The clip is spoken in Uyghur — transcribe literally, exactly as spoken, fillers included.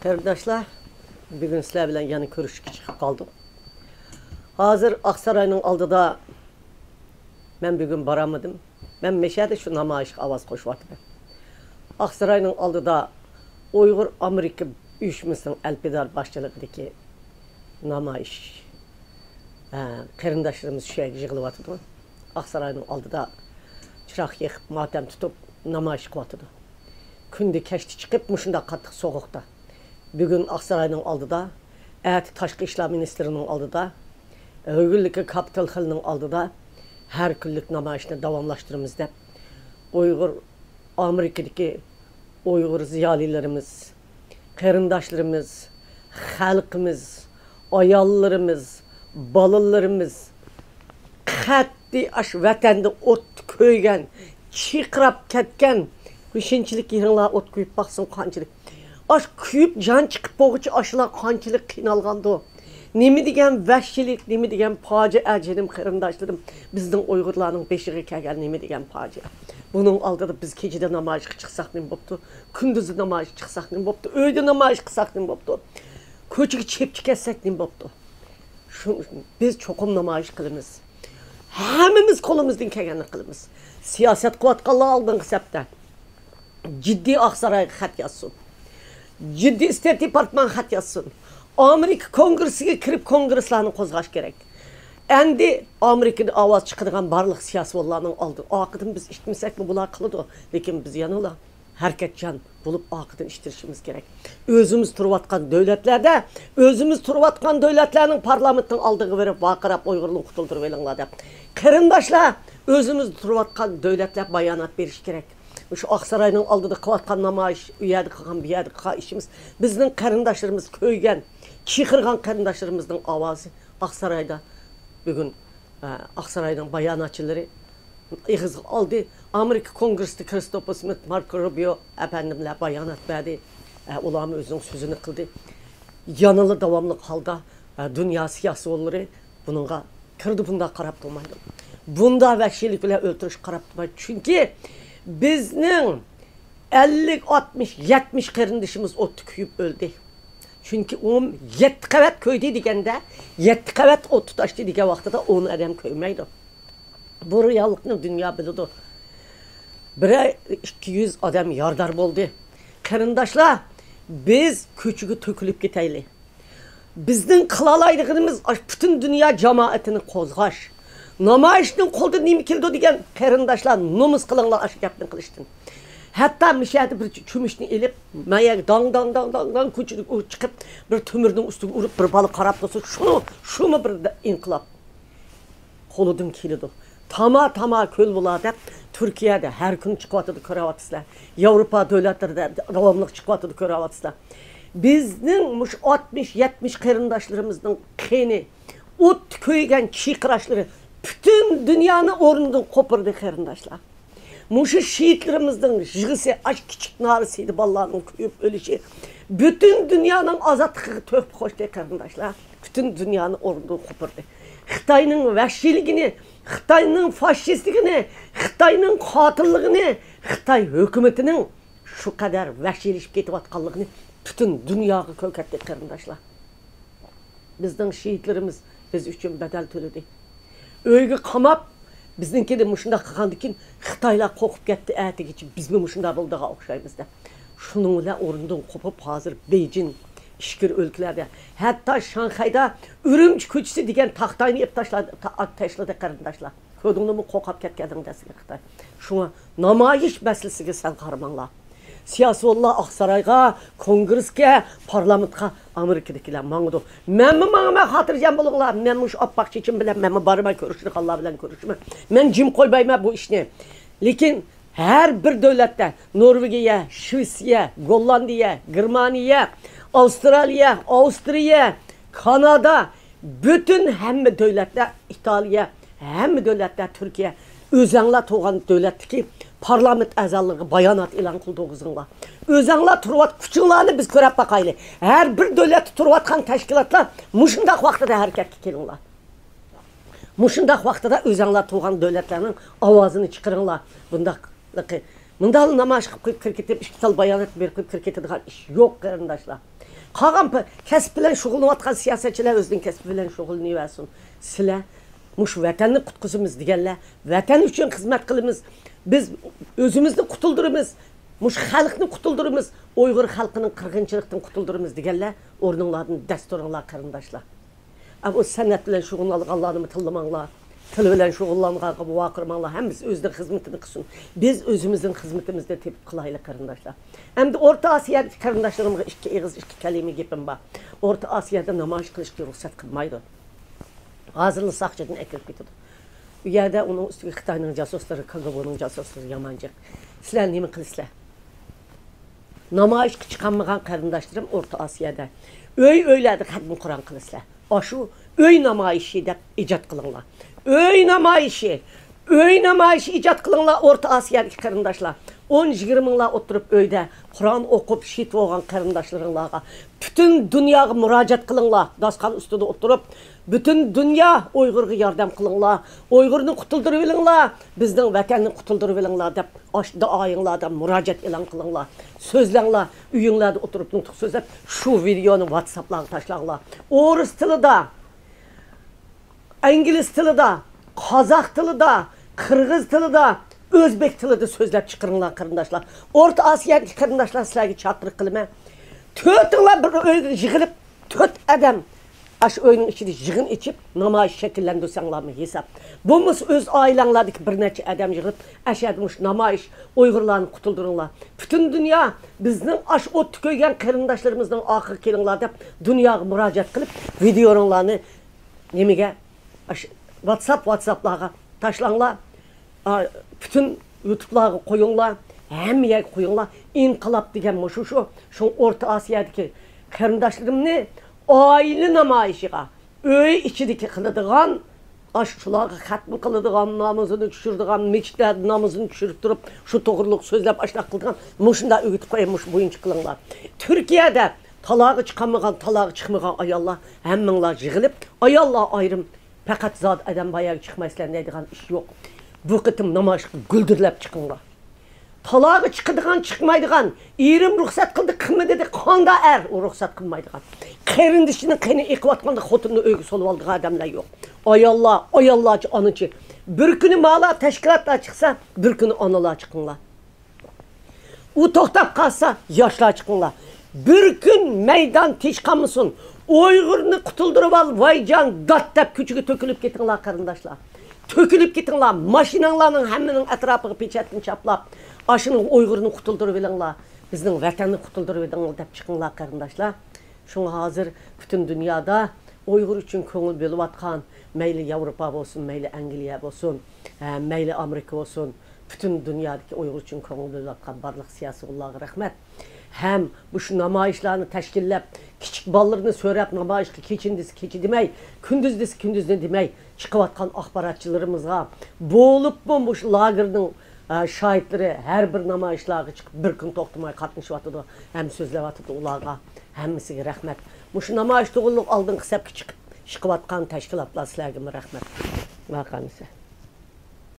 قېرىنداشلار، بۈگۈن سىلەر بىلەن يەنە كۆرۈشۈشكە چىقىپ قالدۇق. ھازىر ئاقساراينىڭ ئالدىدا مەن بۈگۈن بارالمىدىم. مەن مەشەدە شۇ نامايىشقا ئاۋاز قوشۇۋاتىمەن. ئاقساراينىڭ ئالدىدا ئۇيغۇر ئامېرىكا ئۇيۇشمىسىنىڭ ئەلپىدار باشچىلىقىدىكى نامايىش، ھە، قېرىنداشلىرىمىز شۇ يەرگە يىغىلىۋاتىدۇ. ئاقساراينىڭ ئالدىدا چىراغ يېقىپ، ماتەم تۇتۇپ نامايىش قىلىۋاتىدۇ. كۈندە كەچتە چىقىپ مۇشۇنداق قاتتىق سوغۇقتا. بۈگۈن ئاقساراينىڭ ئالدىدا، ئەتە تاشقى ئىشلار مىنىستىرىنىڭ ئالدىدا، بۈگۈنلۈكى كاپىتول خىلنىڭ ئالدىدا ھەر كۈنلۈك نامايىشنى داۋاملاشتۇرىمىز دەپ، ئۇيغۇر، ئامېرىكىدىكى ئۇيغۇر زىيالىيلىرىمىز، قېرىنداشلىرىمىز، خەلقىمىز، ئاياللىرىمىز، بالىلىرىمىز، قەتئىي ئاش ۋەتەندە ئوت كۆيگەن، چىرقىراپ كەتكەن، شۇنچىلىك يېرىڭلار ئوت كۆيۈپ باقسۇن قانچىلىك. ئاش كۆيۈپ جان چىقىپ بولغۇچە ئاشۇلار قانچىلىك قىينالغاندۇ. نېمە دېگەن ۋەھشىيلىك، نېمە دېگەن پاجىئە، جېنىم قېرىنداشلىرىم. بىزنىڭ ئۇيغۇرلارنىڭ بېشىغا كەلگەن نېمە دېگەن پاجىئە. بۇنىڭ ئالدىدا بىز كېچىدە نامايىشقا چىقساق نېمە بوپتۇ؟ كۈندۈزدە نامايىش چىقساق نېمە بوپتۇ؟ ئۆيدە نامايىش قىلساق نېمە بوپتۇ؟ كوچىگە چېپچە كەتسەك نېمە بوپتۇ؟ شۇ، بىز چوقۇم نامايىش قىلىمىز. ھەممىمىز قولىمىزدىن كەلگەننى قىلىمىز. سىياسەت قىلىۋاتقانلار ئالدىنقى سەپتە. جىددىي ئاقسارايغا خەت يازسۇن. جىددىي ئىستېيت دېپارتمانغا خەت يازسۇن. ئامېرىكا كونگرېسسىگە كىرىپ كونگرېسلارنى قوزغاش كېرەك. ئەمدى ئامېرىكىدا ئاۋاز چىقىدىغان بارلىق سىياسىيونلارنىڭ ئالدى، ئارقىدىن بىز ئىتمىسەكمۇ بۇلار قىلىدۇ. لېكىن بىز يەنىلا ھەرىكەتچان بولۇپ ئارقىدىن ئىتتىرىشىمىز كېرەك. ئۆزىمىز تۇرۇۋاتقان دۆلەتلەردە، ئۆزىمىز تۇرۇۋاتقان دۆلەتلەرنىڭ پارلامېنتىنىڭ ئالدىغا بېرىپ ۋارقىراپ ئۇيغۇرنى قۇتۇلدۇرۇۋېلىڭلار دەپ. قېرىنداشلار، ئۆزىمىز تۇرۇۋاتقان دۆلەتلەر بايانات بېرىشى كېرەك. شۇ ئاقساراينىڭ ئالدىدا قىلىۋاتقان نامايىش، ئۇ يەردە قىلغان، بۇ يەردە قىلغان ئىشىمىز بىزنىڭ قېرىنداشلىرىمىز كۆيگەن، چىرقىرىغان قېرىنداشلىرىمىزنىڭ ئاۋازى ئاقسارايدا بۈگۈن، ئە، ئاقساراينىڭ باياناتچىلىرى ئېغىزغا ئالدى. ئامېرىكا كونگرېسسىدا كرىستوپر سمىت، ماركو روبىيو ئەپەندىملەر بايانات بەردى. ئە، ئۇلارمۇ ئۆزىنىڭ سۆزىنى قىلدى. يەنىلا داۋاملىق ھالدا، ئە، دۇنيا سىياسىيونلىرى بۇنىڭغا كىرىدۇ، بۇنداق قاراپ تۇرمايدۇ. بۇنداق ۋەھشىيلىك بىلەن ئۆلتۈرۈشكە قاراپ تۇرمايدۇ. چۈنكى بىزنىڭ ئەللىك، ئاتمىش، يەتمىش قېرىندىشىمىز ئوتتا كۆيۈپ ئۆلدى. چۈنكى ئۇ يەتتە قەۋەت كۆيدى دېگەندە، يەتتە قەۋەت ئوت تۇتاشتى دېگەن ۋاقتىدا ئون ئادەم كۆيمەيدۇ. بۇ رېئاللىقنى دۇنيا بىلىدۇ. بىرەر ئىككى يۈز ئادەم يارىدار بولدى. قېرىنداشلار، بىز كۆچىگە تۆكۈلۈپ كېتەيلى. بىزنىڭ قىلالايدىغىنىمىز ئاشۇ پۈتۈن دۇنيا جامائىتىنى قوزغاش. نامايىشنىڭ قولىدىن نېمە كېلىدۇ دېگەن، قېرىنداشلار، نومۇس قىلىڭلار ئاشۇ گەپنى قىلىشتىن. ھەتتا مۇشۇ يەردە بىر چۆمۈچنى ئېلىپ، مايا داڭ، داڭ، داڭ، داڭ، داڭ كوچىدا ئۇ چىقىپ، بىر تۆمۈرنىڭ ئۈستىگە ئۇرۇپ، بىر بالا قاراپ تۇرسا، شۇ، شۇمۇ بىر ئىنقىلاب. قولىدىن كېلىدۇ. تاما، تاما كۆل بۇلار دەپ، تۈركىيەدە ھەر كۈنى چىقىۋاتىدۇ، كۆرۈۋاتىسىلەر. ياۋروپا دۆلەتلىرىدە داۋاملىق چىقىۋاتىدۇ، كۆرۈۋاتىسىلەر. بىزنىڭ مۇشۇ ئاتمىش، يەتمىش قېرىنداشلىرىمىزنىڭ قېنى، ئوتتا كۆيگەن چىرقىراشلىرى پۈتۈن دۇنيانى ئورنىدىن قوپۇردى، قېرىنداشلار. مۇشۇ شېھىتلىرىمىزنىڭ يىغىسى، ئاش كىچىك نارە سىيدە بالىلارنىڭ كۆيۈپ ئۆلۈشى پۈتۈن دۇنيانىڭ ئازادلىقىغا تۆھپە قوشتى، قېرىنداشلار. پۈتۈن دۇنيانى ئورنىدىن قوپۇردى. خىتاينىڭ ۋەھشىيلىكىنى، خىتاينىڭ فاشىستلىقىنى، خىتاينىڭ قاتىللىقىنى، خىتاي ھۆكۈمىتىنىڭ شۇ قەدەر ۋەھشىيلىشىپ كېتىۋاتقانلىقىنى پۈتۈن دۇنياغا كۆرسەتتى، قېرىنداشلار. بىزنىڭ شېھىتلىرىمىز بىز ئۈچۈن بەدەل تۆلىدى. ئۆيگە قاماپ، بىزنىڭكىنى مۇشۇنداق قىلغاندىكىن، خىتايلار قورقۇپ كەتتى، ئەتىگىچە بىزمۇ مۇشۇنداق بولىدىغان ئوخشايمىز دەپ. شۇنىڭ بىلەن ئورنىدىن قوپۇپ، ھازىر بېيجىڭ، ئىچكىرى ئۆلكىلەردە، ھەتتا شاڭخەيدا ئۈرۈمچى كوچىسى دېگەن تاختاينى ئېلىپ تاشلا-، تا-، تاشلىدى، قېرىنداشلار. كۆردۈڭلارمۇ، قورقۇپ كەتكەندىڭ دەسلى خىتاي. شۇڭا نامايىش مەسىلىسىگە سەل قارىماڭلار. سىياسىيونلار ئاقسارايغا، كونگرېسكە، پارلامېنتقا ئامېرىكىدىكىلەر ماڭىدۇ. مەنمۇ ماڭىمەن، خاتىرجەم بولۇڭلار. مەن مۇشۇ ئاپئاق چېچىم بىلەن مەنمۇ بارىمەن، كۆرۈشىدىغانلار بىلەن كۆرۈشىمەن. مەن جىم قويمايمەن بۇ ئىشنى. لېكىن ھەر بىر دۆلەتتە، نورۋېگىيە، شىۋېتسىيە، گوللاندىيە، گېرمانىيە، ئاۋسترالىيە، ئاۋسترىيە، كانادا، پۈتۈن ھەممە دۆلەتلەر، ئىتالىيە، ھەممە دۆلەتلەر، تۈركىيە، ئۆزەڭلار تۇرغان دۆلەتتىكى پارلامېنت ئەزالىرىغا بايانات ئېلان قىلدۇرغۇزۇڭلار. ئۆزەڭلار تۇرۇۋات، كۈچۈڭلارنى بىز كۆرەپ باقايلى. ھەر بىر دۆلەتتە تۇرۇۋاتقان تەشكىلاتلار مۇشۇنداق ۋاقتىدا ھەرىكەتكە كېلىڭلار. مۇشۇنداق ۋاقتىدا ئۆزەڭلار تۇرغان دۆلەتلەرنىڭ ئاۋازىنى چىقىرىڭلار. بۇنداقلىقى، مۇنداق نامايىش قىلىپ قويۇپ كىرىپ كېتىپ، ئىككى تال بايانات بېرىپ قويۇپ كىرىپ كېتىدىغان ئىش يوق، قېرىنداشلار. قالغان پ-، كەسىپ بىلەن شۇغۇللىنىۋاتقان سىياسەتچىلەر ئۆزىنىڭ كەسپى بىلەن شۇغۇللىنىۋەرسۇن. سىلەر مۇشۇ ۋەتەننى قۇتقۇزىمىز دېگەنلەر، ۋەتەن ئۈچۈن خىزمەت قىلىمىز، بىز ئۆزىمىزنى قۇتۇلدۇرىمىز، مۇشۇ خەلقنى قۇتۇلدۇرىمىز، ئۇيغۇر خەلقىنىڭ قىرغىنچىلىقتىن قۇتۇلدۇرىمىز دېگەنلەر ئورنۇڭلاردىن دەس تۇرۇڭلار، قېرىنداشلار. ئە، بۇ سەنئەت بىلەن شۇغۇللانغانلارنىمۇ تىللىماڭلار. تىل بىلەن شۇغۇللانغانغا ۋارقىرىماڭلار. ھەممىسى ئۆزىنىڭ خىزمىتىنى قىلسۇن. بىز ئۆزىمىزنىڭ خىزمىتىمىزنى تېپىپ قىلايلى، قېرىنداشلار. ئەمدى ئورتا ئاسىيادىكى قېرىنداشلىرىمغا ئىككى ئېغىز، ئىككى كەلىمە گېپىم بار. ئورتا ئاسىيادا نامايىش قىلىشقا رۇخسەت قىلمايدۇ. ھازىرلا ساقچىدىن ئەكىرىپ كېتىدۇ. ئۇ يەردە ئۇنىڭ ئۈستىگە خىتاينىڭ جاسۇسلىرى، كاگبونىڭ جاسۇسلىرى يامان جىق. سىلەر نېمە قىلىسىلەر؟ نامايىشقا چىقالمىغان قېرىنداشلىرىم ئورتا ئاسىيادا ئۆي-ئۆيلەردە خەتمە قۇرئان قىلىسىلەر. ئاشۇ ئۆي نامايىشى دەپ ئىجاد قىلىڭلار. ئۆي نامايىشى، ئۆي نامايىشى ئىجاد قىلىڭلار ئورتا ئاسىيادىكى قېرىنداشلار. ئون يىگىرمە مىڭلار ئولتۇرۇپ ئۆيدە قۇرئان ئوقۇپ شېھىت بولغان قېرىنداشلىرىڭلارغا، پۈتۈن دۇنياغا مۇراجىئەت قىلىڭلار. داستىخان ئۈستىدە ئولتۇرۇپ، پۈتۈن دۇنيا ئۇيغۇرغا ياردەم قىلىڭلار، ئۇيغۇرنى قۇتۇلدۇرۇۋېلىڭلار، بىزنىڭ ۋەتەننى قۇتۇلدۇرۇۋېلىڭلار دەپ ئاشۇ دۇئايىڭلاردا مۇراجىئەت ئېلان قىلىڭلار. سۆزلەڭلار، ئۆيۈڭلاردا ئولتۇرۇپ نۇتۇق سۆزلەپ، شۇ ۋىدېئونى ۋاتساپلارغا تاشلاڭلار. ئورۇس تىلىدا، ئىنگلىز تىلىدا، قازاق تىلىدا، قىرغىز تىلىدا، ئۆزبېك تىلىدا سۆزلەپ چىقىرىڭلار، قېرىنداشلار. ئورتا ئاسىيادىكى قېرىنداشلار، سىلەرگە چاقىرىق قىلىمەن. تۆتىڭلار بىر ئۆيگە يىغىلىپ، تۆت ئادەم ئاشۇ ئۆينىڭ ئىچىدە يىغىن ئېچىپ، نامايىش شەكىللەندۈرسەڭلارمۇ ھېساب. بولمىسا ئۆز ئائىلەڭلاردىكى بىر نەچچە ئادەم يىغىلىپ، ئەشەدە مۇشۇ نامايىش، ئۇيغۇرلارنى قۇتۇلدۇرۇڭلار. پۈتۈن دۇنيا بىزنىڭ ئاشۇ ئوتتا كۆيگەن قېرىنداشلىرىمىزنىڭ ئاخىرى كېلىڭلار دەپ دۇنياغا مۇراجىئەت قىلىپ، ۋىدېئولىرىڭلارنى نېمىگە؟ ئاشۇ ۋاتساپ، ۋاتساپلارغا تاشلاڭلار. ئا، پۈتۈن يۇتۇبلارغا قويۇڭلار، ھەممە يەرگە قويۇڭلار. ئىنقىلاب دېگەن مۇشۇ شۇ. شۇڭا ئورتا ئاسىيادىكى قېرىنداشلىرىمنى ئائىلە نامايىشىغا، ئۆي ئىچىدىكى قىلىدىغان، ئاشۇ شۇلارغا خەتمە قىلىدىغان، نامىزىنى چۈشۈرىدىغان، مەسچىتلەردە نامىزىنى چۈشۈرۈپ تۇرۇپ، شۇ توغرۇلۇق سۆزلەپ، ئاشۇنداق قىلىدىغان، مۇشۇنداق ئۆگىتىپ قوياي، مۇشۇ بويىچە قىلىڭلار. تۈركىيەدە تالاغا چىقالمىغان، تالاغا چىقمىغان ئاياللار، ھەممىڭلار يىغىلىپ، ئاياللار ئايرىم، پەقەت زادى ئادەم باياغا چىقمايسىلەر دەيدىغان ئىش يوق. بۇ قېتىم نامايىشقا گۈلدۈرلەپ چىقىڭلار. تالاغا چىقىدىغان، چىقمايدىغان، ئېرىم رۇخسەت قىلدى، قىلما دېدى، قانداق ئەر ئۇ رۇخسەت قىلمايدىغان؟ قېرىندىشىنىڭ قېنى ئېقىۋاتقاندا خوتۇنىنى ئۆيگە سولىۋالىدىغان ئادەملەر يوق. ئاياللار، ئاياللارچە، ئانىچە. بىر كۈنى مالا تەشكىلاتلار چىقسا، بىر كۈنى ئانىلار چىقىڭلار. ئۇ توختاپ قالسا، ياشلار چىقىڭلار. بىر كۈن مەيدان تىنچ قالمىسۇن. ئۇيغۇرنى قۇتۇلدۇرۇۋال، ۋايجان، دات دەپ كوچىگە تۆكۈلۈپ كېتىڭلار، قېرىنداشلار. تۆكۈلۈپ كېتىڭلار. ماشىناڭلارنىڭ ھەممىنىڭ ئەتراپىغا پېچەتنى چاپلاپ، ئاشۇنىڭ ئۇيغۇرنى قۇتۇلدۇرۇۋېلىڭلار، بىزنىڭ ۋەتەننى قۇتۇلدۇرۇۋېلىڭلار دەپ چىقىڭلار، قېرىنداشلار. شۇڭا ھازىر پۈتۈن دۇنيادا ئۇيغۇر ئۈچۈن كۆڭۈل بۆلۈۋاتقان، مەيلى ياۋروپا بولسۇن، مەيلى ئەنگلىيە بولسۇن، ھە، مەيلى ئامېرىكا بولسۇن، پۈتۈن دۇنيادىكى ئۇيغۇر ئۈچۈن كۆڭۈل بۆلۈۋاتقان بارلىق سىياسىيونلارغا رەھمەت. ھەم مۇشۇ نامايىشلارنى تەشكىللەپ، كىچىك بالىلىرىنى سۆرەپ، نامايىشقا كېچىنى دېسە كېچە دېمەي، كۈندۈز دېسە كۈندۈزنى دېمەي، چىقىۋاتقان ئاخباراتچىلىرىمىزغا، بولۇپمۇ مۇشۇ لاگېرنىڭ، ئە، شاھىتلىرى ھەر بىر نامايىشلارغا چىقىپ، بىر كۈن توختىماي قاتنىشىۋاتىدۇ ھەم سۆزلەۋاتىدۇ ئۇلارغا. ھەممىسىگە رەھمەت. مۇشۇ نامايىش توغرۇلۇق ئالدىنقى سەپكە چىقىپ، ئىشقىۋاتقان تەشكىلاتلار، سىلەرگىمۇ رەھمەت. ۋەقەمىسە.